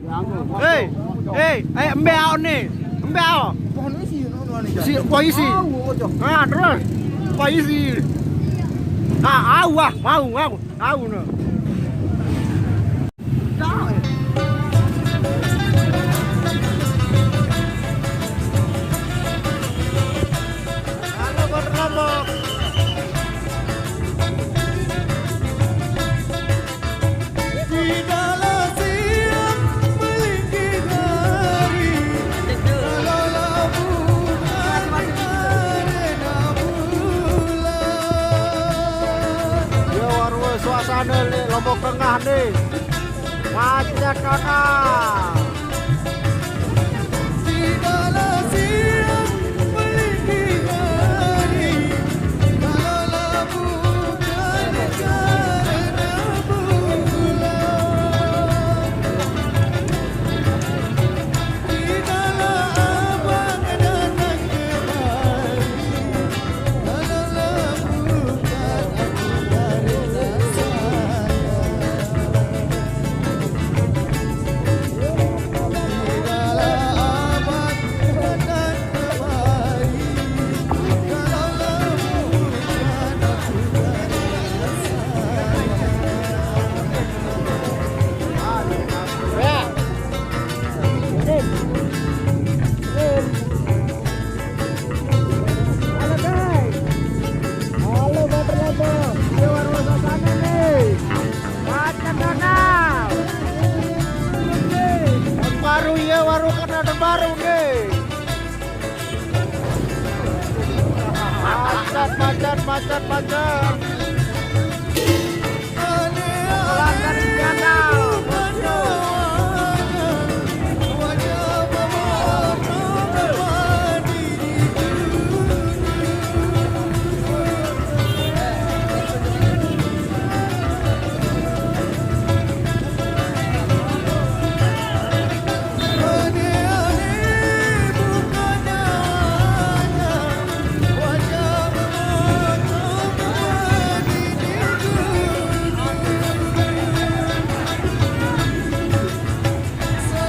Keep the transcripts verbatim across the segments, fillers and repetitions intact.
Hei, hei, ayo embe aone. Embe ao. Isi, apa isi? Ah, terus. Apa isi? Ah, au ah, mau, mau, au no. Halo, berkelompok. Tidaklah siang melingkih hari, kalaulah bukan karena bulan. Ya, waduh, suasana ni Lombok Tengah ni. Macet total. Tidaklah siang melingkih hari, kalaulah bukan karena bulan. Tidaklah abang datang kemari, kalaulah bukan aku karena sayang. Halo, guys. Halo, Bapak Lombok. Ini warung suasana nih. Macet total. Baru ya, warung karena ada baru nih. Macet, macet, macet, macet. Pelanggan Iskandar.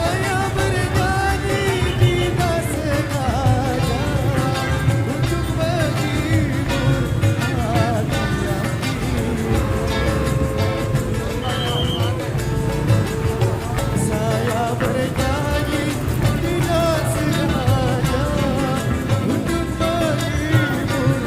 Saya bernyanyi tidak sengaja untuk menghibur hati yang pilu. Saya bernyanyi tidak sengaja untuk menghibur hati yang pilu.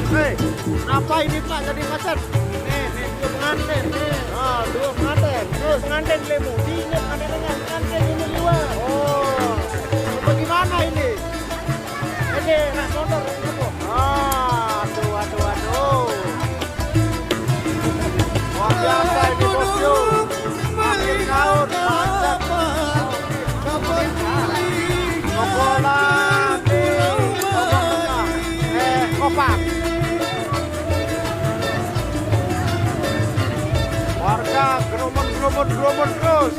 Hei, kenapa ini, Pak, jadi macet? Nih, nih, dua pengantin, nih. Ah, dua pengantin. Dua pengantin lemu. Diingat ada dengan pengantin ini dua. Oh, bagaimana ini? Ini, nak motor, ini, Bu. Ah, aduh, aduh, aduh. Luar biasa ini, Bosku. Akhir tahun, macet. Bobolan di Lombok Tengah. Eh, Kopak. Warga gerombol, gerombol, gerombol terus.